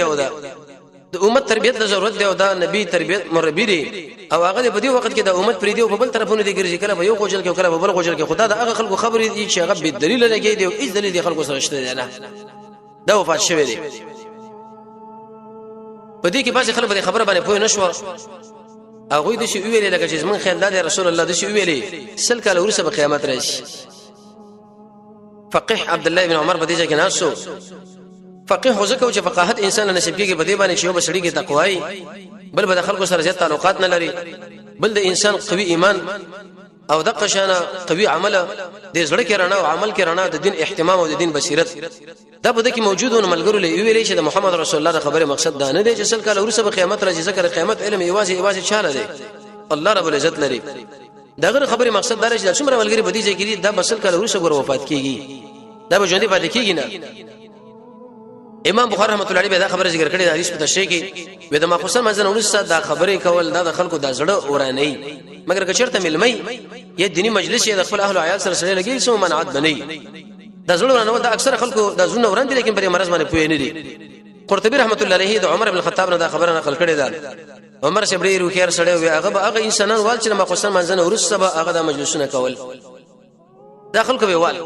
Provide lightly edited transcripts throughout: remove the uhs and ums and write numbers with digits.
او دا د امت تربیت له ضرورت دی او دا نبی تربیت مربي دی او هغه په دې وخت کې د امت پرې دی او په بل طرفونو دی ګرځي، کله په یو غوجل کې، کله په بل غوجل کې. خدا دا هغه خلکو خبرې دي چې هغه به دلیل لګي دی او هیڅ دلیل دی خلکو سره شته نه. دا وفات شوی دی. په دې کې بعضې خلک په خبره باندې پوه نه شو. هغوی د شي ویلې لکه چې زمونږ خیال دا دی، رسول الله د شي ویلې 100 کاله وروسته به قیامت راشي. فقيه عبد الله بن عمر په دې ځای کې ناست. فقيه خو ځکه چې فقاهت انسان له نصیب کېږي په دې باندې چې یو بسړي کې تقوای، بل به د خلکو سره زیات تعلقات نه لري، بل د انسان قوي ایمان او د قشانه قوي عمل، د زړه کې رڼا او عمل کې رڼا، د دین اهتمام او د دین بصیرت دا په دې کې موجودونه. ملګرو له ویلې چې د محمد رسول الله د خبره مقصد دا نه دی چې 100 کال وروسته به قیامت راځي، ذکر قیامت علم یوازې چاله دی، الله رب العزت لري. دغه خبره مقصد دا چې څومره ملګری په دې ځای کې دي دا بسل کال وروسته ګور وفات کیږي، دا به ژوندۍ پاتې کیږي نه. امام بخاری رحمت الله علیه دا خبره ذکر کړې ده حدیث په تشریح کې، وې د ماخوسن منځ وروسته دا خبرې کول دا د خلکو د زړه اورانه، مګر که چیرته ملمي یا دینی مجلس یا د خپل اهل عیال سره سره لګي سو منعت بني د زړه ورانه. دا اکثر خلکو د زړه وران دي، لیکن پرې مرز باندې پوه نه دي. قرطبي رحمت الله علیه د عمر بن الخطاب نه دا خبره نقل کړې ده. عمر صاحب ډیر هوښیار سړی وي، هغه به هغه انسانان وال چې ماخوسن منځ وروسته به هغه د مجلسونه کول، دا خلکو به وال.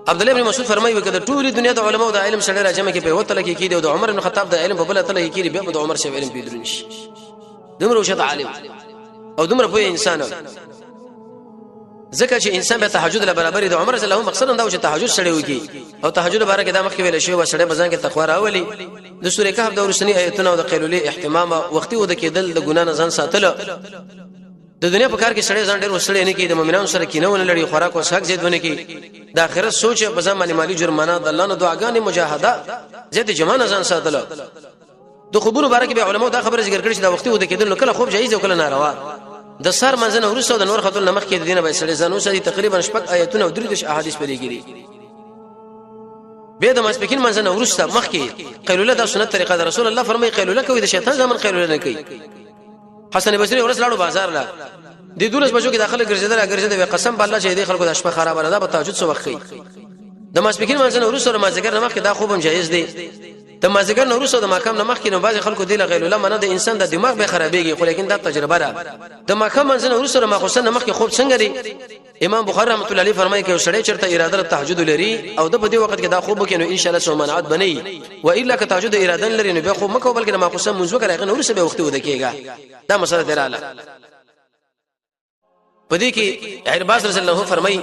عبد الله بن مسعود فرمایي وکړه ټول دنیا د علماو د علم سره راجمه کې په وته لکه کې د عمر بن خطاب د علم په بل تل کې بیا د عمر شوی علم پیدرون شي. دومره وشد عالم او دومره پوه انسان، ځکه چې انسان به تهجد له برابرې د عمر رضی الله مقصد دا و چې تهجد سره وکي، او تهجد باره کې دا مخکې ویل شوی و سره بزن کې تقوا راولي، د سورې کهف د ورسنی آیتونه او د قیلولې اهتمام، وختي و د کېدل، د ګنا نه ځان ساتل، د دنیا په کار کې سړی ځان ډېر وسړی نه کی، د مؤمنانو سره کینه ونه لري، خوراک او څښاک زیات ونه کی، د آخرت سوچ په ځان باندې مالی جرمانه، د الله نه دعاګانې، مجاهده زیات، جمانه ځان ساتل. د خوبونو باره کې به علماء دا خبره ذکر کړې چې دا وختي و د کېدل کله خوب جایز او کله ناروا. د سر منځنه ورسره د نور خاتون نمخ کې د دینه به سړی ځان وساتي. تقریبا شپږ آیتونه او 33 احادیث پرې کړي. به د ماسپکین منځنه ورسته مخکې قیلوله دا سنت طریقه ده. رسول الله فرمایي قیلوله کوي، د شیطان زمن قیلوله نه کوي. حسن بصري ورځ لاړو بازار لا د 12 بجو کې داخله ګرځیدل ګرځیدل، قسم بالله چې دې خلکو د شپه خراب نه ده، په تهجد څه وخت کوي. د ماسپکین منځنه ورسره مازیګر نمخ کې دا خوب هم جایز دی. د مازیګر نو وروسته د ماقام نه مخکې نو بعض خلکو دی غیلوله منه د انسان د دماغ به خرابېږي، خو لیکن دا تجربه ده. د ماقام منځنه وروسته د ماخوسن نه مخکې خوب څنګه دی؟ امام بخاری رحمت الله علیه فرمایي چې سړی چرته اراده تهجد لري او د په دې وخت کې دا خوب وکړي نو ان شاء الله سو منعت بني، و الا که تهجد اراده لري نو بیا خوب مکو، بلکې د ماخوسن منځ وکړي هغه وروسته به وخت ودکېږي. دا مسله دراله. په دې کې عرباز رضی الله فرمایي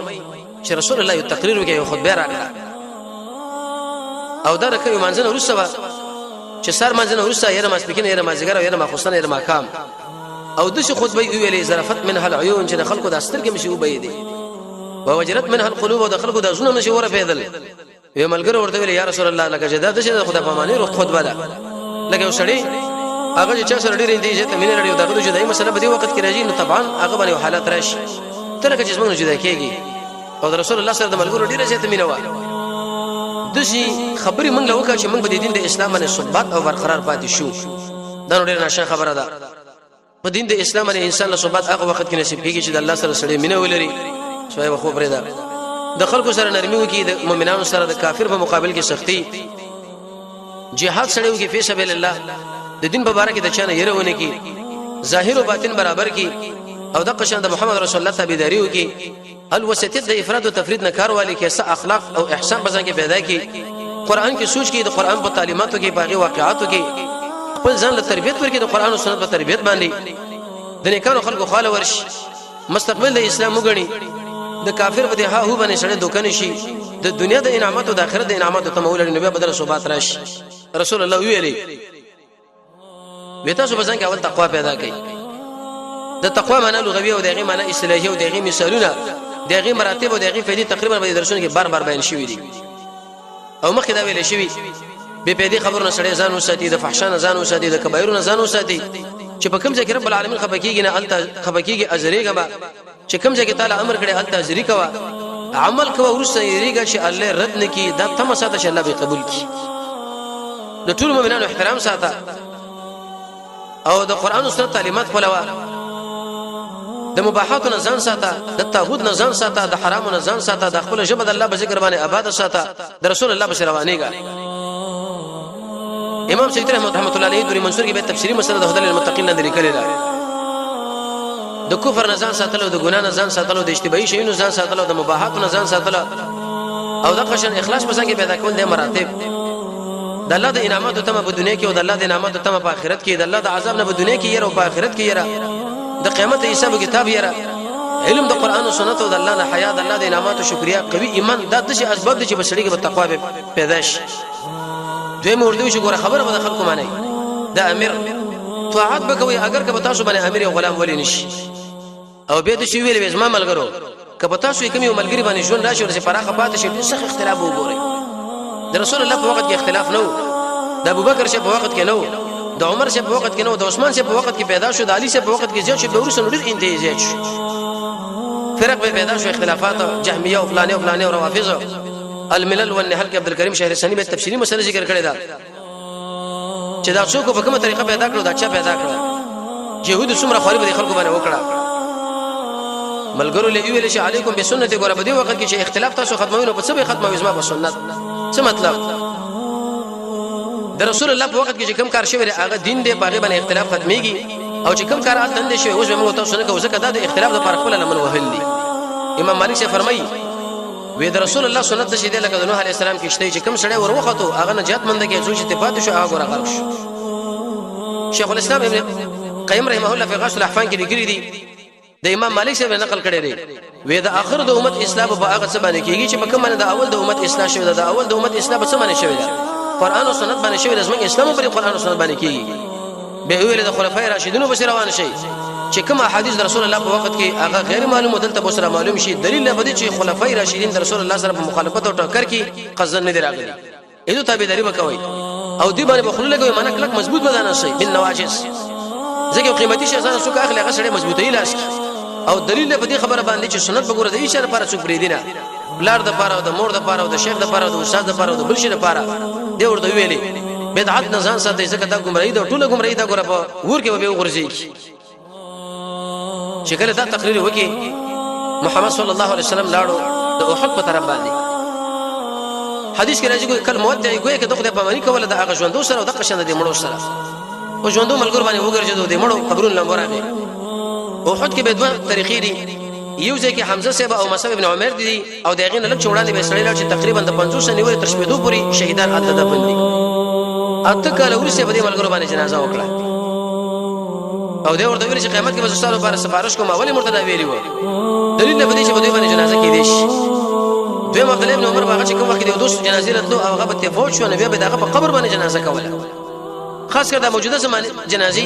چې رسول الله یو تقریر وکړ، یو خطبه راکړه، او دا رکه یو منځنه ورسته وا چې سر منځنه ورسته یې ماسپکین، یې مازیګر، یې ماخوستن، یې ماکام، او د څه خطبه ویلې ظرفت منها العيون چې د خلکو د سترګې مشي وبې دي، ووجرت منها القلوب او د خلکو د زړونو مشي وره پیدل. یو ملګری ورته ویل یا رسول الله لکه چې دا د څه خدای په معنی روح خطبه ده، لکه یو سړی هغه چې چا سره ډېر دی چې ته مینه لري او دغه جدای مسله په دې وخت کې راځي نو طبعا هغه باندې حالت راشي ته لکه چې زمونږ جدا کېږي. او د رسول الله سره د ملګرو ډېر زیاته مینه وه. دسی خبرې مونږ له وکړه چې مونږ په دې دین د اسلام باندې ثبات او برقرار پاتې شو. دا نو ډېر ناشنا خبره ده. په دین د اسلام باندې انسان له ثبات هغه وخت کې نصیب کیږي چې د الله سره سړی مینه ولري، سوی خو پرې ده، د خلکو سره نرمي وکړي، د مؤمنانو سره د کافر په مقابل کې سختی، جهاد سره وکړي فی سبیل الله، د دین په باره کې د چانه یره ونه کی، ظاهر او باطن برابر کی، او د قشان د محمد رسول الله تابعداري وکړي، الوسطیت د افراط او تفرید نه کار والی کې څه اخلاق او احسان په ځان کې پیدا کی، قران کې سوچ کې، د قران په تعلیماتو کې، باغی واقعاتو کې خپل ځان له تربیت ورکړي، د قران او سنت په تربیت باندې د نیکانو خلکو خاله ورشي، مستقبل د اسلام وګڼي، د کافر په ها هو باندې سړی دوکان شي، د دنیا د انعاماتو د آخرت د انعاماتو تمول لري، نو بیا بدل صحبت راشي. رسول الله ویلي وی تاسو به ځان کې اول تقوا پیدا کړئ. د تقوا معنی لغوي او دغه معنی اصطلاحي او دغه مثالونه، دغه مراتب او دغه فائدې تقریبا په درسونو کې بار بار بیان شوي دي. او مخکې دا ویل شوي به پیدې خبرو نه سړی ځان وساتي، د فحشا نه ځان وساتي، د کبایرو نه ځان وساتي، چې په کوم ځای کې رب العالمین خفه کیږي نه الته خفه کیږي، اجرېږه به چې کوم ځای کې تعالی امر کړی الته حاضری کوه، عمل کوه، ورسته یریږه چې الله رد نکي، دا تم ساته چې الله به قبول کړي. د ټول مؤمنانو احترام ساته او د قران او سنت تعلیمات خپلوه، د مباحاتو نه ځان ساته، د طاغوت نه ځان ساته، د حرامو نه ځان ساته، د خپل ژبه د الله په ذکر باندې آباد ساته، د رسول الله په روانېږه. امام سیوطي رحمت الله علیه دوری منصور کې به تفسیری مسله د هدل المتقین نه لیکلې ده. د کفر نه ځان ساتلو، د ګنا نه ځان ساتلو، د اشتباهي شیونو ځان ساتلو، د مباحاتو نه ځان ساتلو، او د قشن اخلاص په څنګه پیدا کول د مراتب د الله د انعاماتو تمه په دنیا کې او د الله د انعاماتو تمه په آخرت کې، د الله د عذاب نه په دنیا کې یره او په آخرت کې یره، د قیامت حساب او کتاب یره، علم د قران او سنت او د الله نه حیا، د الله د انعاماتو شکریا، قوي ایمان، دا د شي اسباب دي چې په سړي کې به تقوا پیدا شي. دوی مور دی چې ګوره خبره به د خلکو معنی د امیر طاعت به کوي، اگر که تاسو باندې امیر او غلام ولې نشي. او به د شی ویلې زما ملګرو، که په تاسو کوم یو ملګری باندې ژوند راشي او پراخه پاتې شي، ډېر سخت اختلاف وګورئ. د رسول الله په وخت کې اختلاف نه وو، د ابوبکر شه په وخت کې نه وو، د عمر شه په وخت کې نه وو، د عثمان شه په وخت کې پیدا شو، د علي شه په وخت کې زیات شو، به ورسره ډېر انتهایی زیات شو، فرق به پیدا شو، اختلافات جهمیه او فلانه او فلانه او روافض. الملل والنحل کې عبد الکریم شهر ثانی به تفصیلی مسله ذکر کړی دا چې دا څوک په کومه طریقه پیدا کړو، دا چا پیدا کړو، يهود څومره خواري به خلکو باندې وکړه. ملګرو له ویل چې علیکم بسنت، ګوره په دې وخت کې چې اختلاف تاسو ختموي نو په څه به ختموي؟ زما په سنت. څه مطلب؟ د رسول الله په وخت کې چې کوم کار شوی هغه دین دی، په هغه باندې اختلاف ختميږي، او چې کوم کار حالت نه شوی اوس به موږ تاسو نه کوو، ځکه دا د اختلاف لپاره خپل لمن وهل دي. امام مالک څه فرمایي؟ وی د رسول الله سنت شي دی لکه د نوح علی السلام کې شته چې کوم سړی وروخته هغه نجات مند کې، څو چې تفات شو هغه ګوره غرق شو. شیخ الاسلام ابن قیم رحمه الله في غاش الاحفان کې لیکلي دي، د امام مالک صاحب نقل کړی دی، وی د اخر د امت اصلاح په هغه څه باندې کیږي چې په کوم باندې د اول د امت اصلاح شوی ده. د اول د امت اصلاح په څه باندې شوی ده؟ قران او سنت باندې شوی ده. زموږ اسلام پر قران او سنت باندې کیږي. به ویل د خلفای راشدینو بس روان شي چې کوم احادیث د رسول الله په وخت کې هغه غیر معلوم دلته به سره معلوم شي. دلیل نه بدی چې خلفای راشدین د رسول الله سره په مخالفت او ټکر کې قصدن نه دی راغلي، اېدو تابعداري وکوي او دی باندې بخلو لګوي، معنی کلک مضبوط بدانه شي بن نواجس، ځکه قیمتي شی ځان څوک اخلي هغه سره مضبوطی لاس کی. او دلیل په دې خبره باندې چې سنت وګوره د هیڅ لپاره څوک پرې نه، بلار د پاره او د مور د پاره او د شیخ د پاره او د استاد د پاره او د بل شي د پاره دی ورته ویلي بدعت نه ځان ساتي، ځکه دا گمراهي ده، ټوله گمراهي ده، ګوره په ور کې به وغورځي. چې کله دا تقریر وکي محمد صلی الله علیه وسلم لاړو د احد په طرف باندې، حدیث کې راځي کوي کله مودع ګویا کې د خدای په معنی کوله د هغه ژوندو سره او د قشند د مړو سره، او ژوندو ملګرو باندې وګرځیدو، د مړو قبرونو لمبر راغی. احد کې به دوه طریقې دي، یو ځای کې حمزه صاحب او مصعب ابن عمر دي، او د هغې نه لږ وړاندې به سړی لاړ چې تقریبا د 50 نیولې تر شپېتو پورې شهیدان هلته دفن دي. 8 کاله وروسته په دې ملګرو باندې جنازه وکړه او دی ورته ویل چې قیامت کې به زه لپاره سفارش کوم. ولې مرته دا ویلی و؟ دلیل نه په دې چې په دوی باندې جنازه کېدې شي. دویم عبد الله ابن عمر هغه چې کوم وخت د دوست جنازې راتلو او هغه به فوت شو، نو بیا به دغه په قبر باندې جنازه کوله. خاص کر دا موجوده زمانه جنازي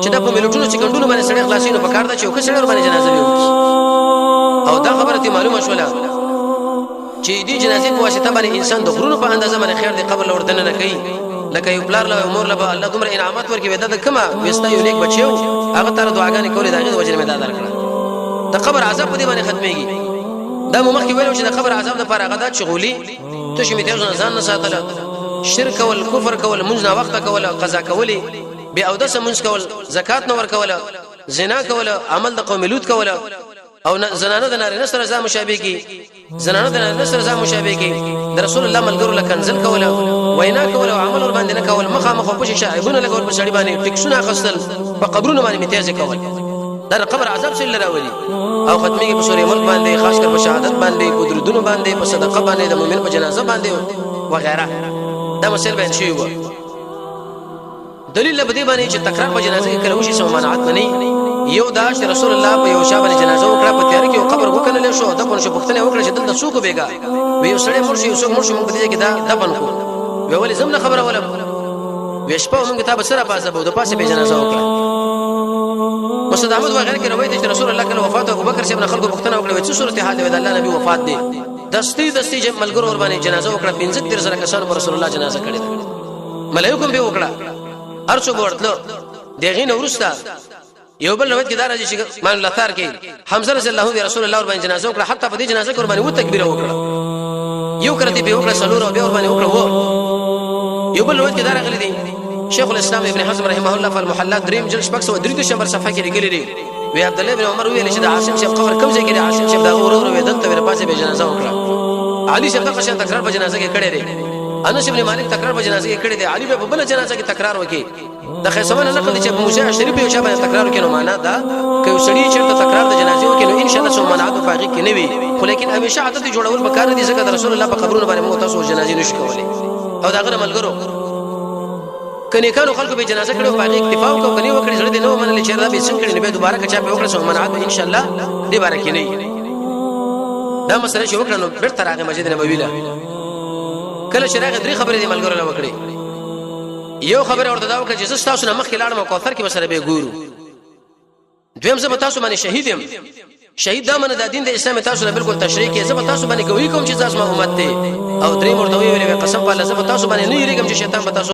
چې دا په ملټونو چې ګندونو باندې سړی خلاصي، نو په کار ده چې یو سړی باندې جنازه وي. او دا خبره ته معلومه شوله چې دې جنازې په واسطه باندې انسان د غرونو په اندازه باندې خیر دی قبر لور دنه نه کوي، لکه یو پلار له مور له الله دومره انعامات ورکوي، دا د کومه وستا یو نیک بچیو هغه تر دعاګانې کولې، دا غي وجه مې دا درکړه. د قبر عذاب په دې باندې ختميږي. دا مو مخکې ویلو چې د قبر عذاب د پاره غدا چې غولي ته شي میته ځان نه ساتل، شرک کول، کفر کول، منځ نه وخت کول، قضا کولې، به او د سمونځ کول، زکات نه ور کول، زنا کول، عمل د قوم لوط کول، او زنانه د نارینه سره ځان مشابه کی، زنانه د نارینه سره ځان مشابه کی، د رسول الله ملګرو له کنزل کوله، وینا کوله او عمل ور باندې نه کول، مخه مخه په شیشه عیبونه لګول، په سړي باندې ټیکسونه اخستل، په قبرونو باندې امتیاز کول، دا قبر عذاب سره راولي او ختميږي په سورې ملک باندې، خاص کر په شهادت باندې، په درودونو باندې، په صدقه باندې، د مؤمن په جنازه باندې وغیرہ. دا مسل بیان شوی و. دلیل په دې باندې چې تکرار په جنازه کې کله وشي سم ممانعت بني، یو دا چې رسول الله په یو شا باندې جنازه وکړه، په تیار کې یو قبر وکنل شو، دفن شو. پښتنه وکړه چې دلته څوک بیګا وی یو سړی مړ شو، یو څوک مړ شو، موږ په دې کې دا دفن کو. وی ولې زم نه خبره ولم؟ وی شپه موږ ته به سره پاسه به د پاسه به جنازه وکړه. مسند احمد وغیرہ کې روایت چې رسول الله کله وفات ابو بکر صاحب نه خلکو پښتنه وکړه چې صورت حال دی، د الله نبی وفات دی، دستي دستي چې ملګرو ور باندې جنازه وکړه. 35 زره کسانو پر رسول الله جنازه کړې ده، ملایکم به وکړه، ارڅو ورتلو. دغه نو ورسته یو بل روایت کې دا راځي چې مان لثار کې حمزه رضی الله عنه رسول الله ور باندې جنازه وکړه، حتی په دې جنازه کې ور باندې و تکبیر وکړه، یو کرته به وکړه سلور او به ور باندې وکړه وو. یو بل روایت کې دا راغلي دي، شیخ الاسلام ابن حزم رحمه الله فالمحلات دریم جلد 633 نمبر صفحه کې لیکلي دي، وی عبد الله بن عمر ویل چې د عاصم شیخ قبر کوم ځای کې دی؟ عاصم شیخ دا ورور وی دلته ور پاسه به جنازه وکړه. علي شیخ دغه شان تکرار په جنازه کې کړی دی. انس ابن مالک تکرار په جنازه کې کړی دی، علي په بل جنازه کې تکرار وکړي. د خیسمه نه نقل دي چې ابو موسی اشعري په یو چا باندې تکرار وکړي، نو معنا دا که یو سړی چېرته تکرار د جنازې وکړي نو ان شاء الله څو منعت په هغې کې نه وي، خو لیکن همیشه عادت جوړول پکار دي، ځکه د رسول الله په قبرونو باندې موږ تاسو جنازې نشو کولی. او د هغه ملګرو کني کانو خلکو به جنازه کړو په هغې اکتفا وکړو، کني وکړي زړه دې نه ومنل چې دا به څنګه کړي، نو بیا دوباره که چا په وکړه څو منعت ان شاء الله دې باره کې نه. دا مسله چې وکړه نو بیرته راغی مسجد نبوي له. کله چې راغی درې خبرې دې ملګرو له وکړې. یو خبره ورته دا وکړه چې زه تاسو نه مخکې لاړم او کوثر کې به سره به ګورو. دویم، زه به تاسو باندې شهید یم، شهید دا منه د دین د اسلام تاسو نه بالکل تشریح کې، زه به تاسو باندې گواہی کوم چې تاسو ما امت دی. او درې ورته ویلې، قسم په الله زه به تاسو باندې نه یریږم چې شیطان به تاسو